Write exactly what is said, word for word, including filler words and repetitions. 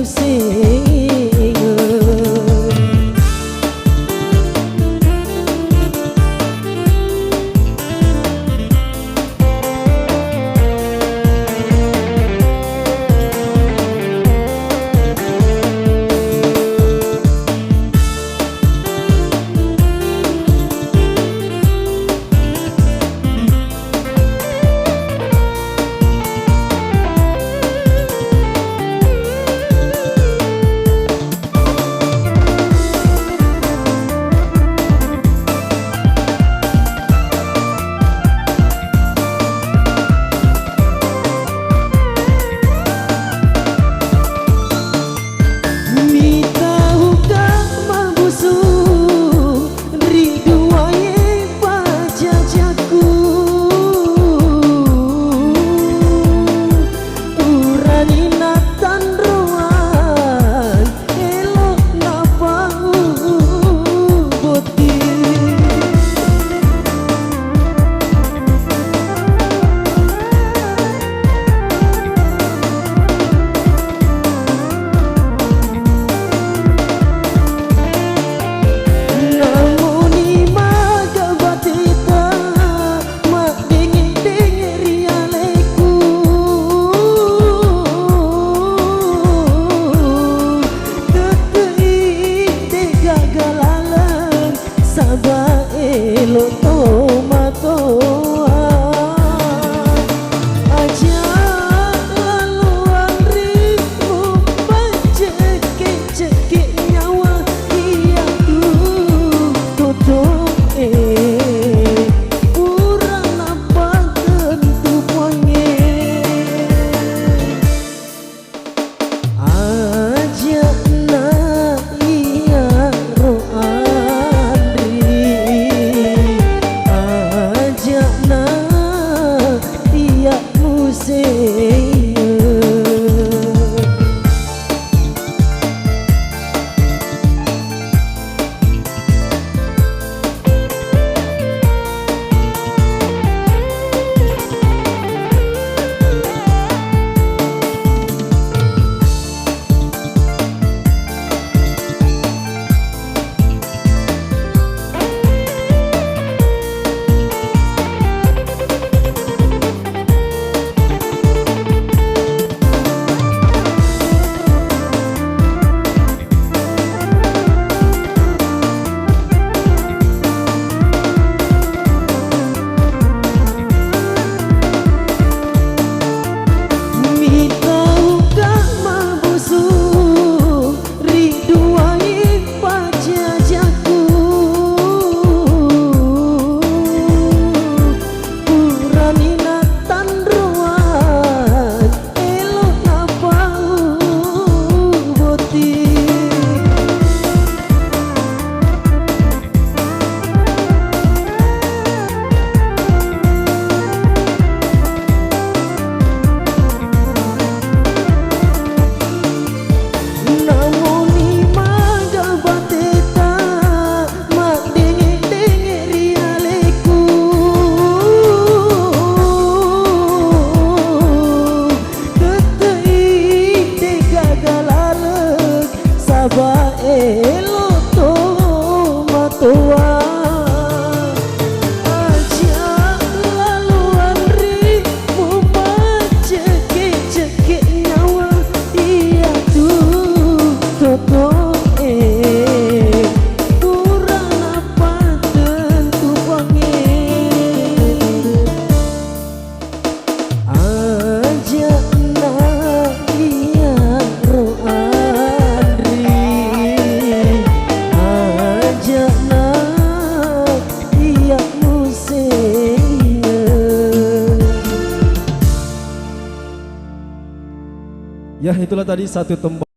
sengeng. Mitauka mabbusu ri duae pajajakku, purani nattanroang elo napau botting. Namuni maga bateta, maddenge-denge ri alekku, tettei degaga laleng, saba elo tomatoa. Aja lalo anrimu, paccekke-cekke nyawa, iyatu totoe pura napattentu Puangnge. Aja'na iyaro anri, aja'na iya museng. Mitauka mabbusu ri duae pajajakku, purani nattanroang elo napau botting. Namuni maga bateta, maddenge-denge ri alekku, tettei degaga laleng, saba elo tomatoa. Aja lalo anrimu, paccekke-cekke nyawa, iyatu totoe pura napattentu Puangnge. Aja'na iyaro anri, aja'na iya museng. Ya, itulah tadi satu tembang.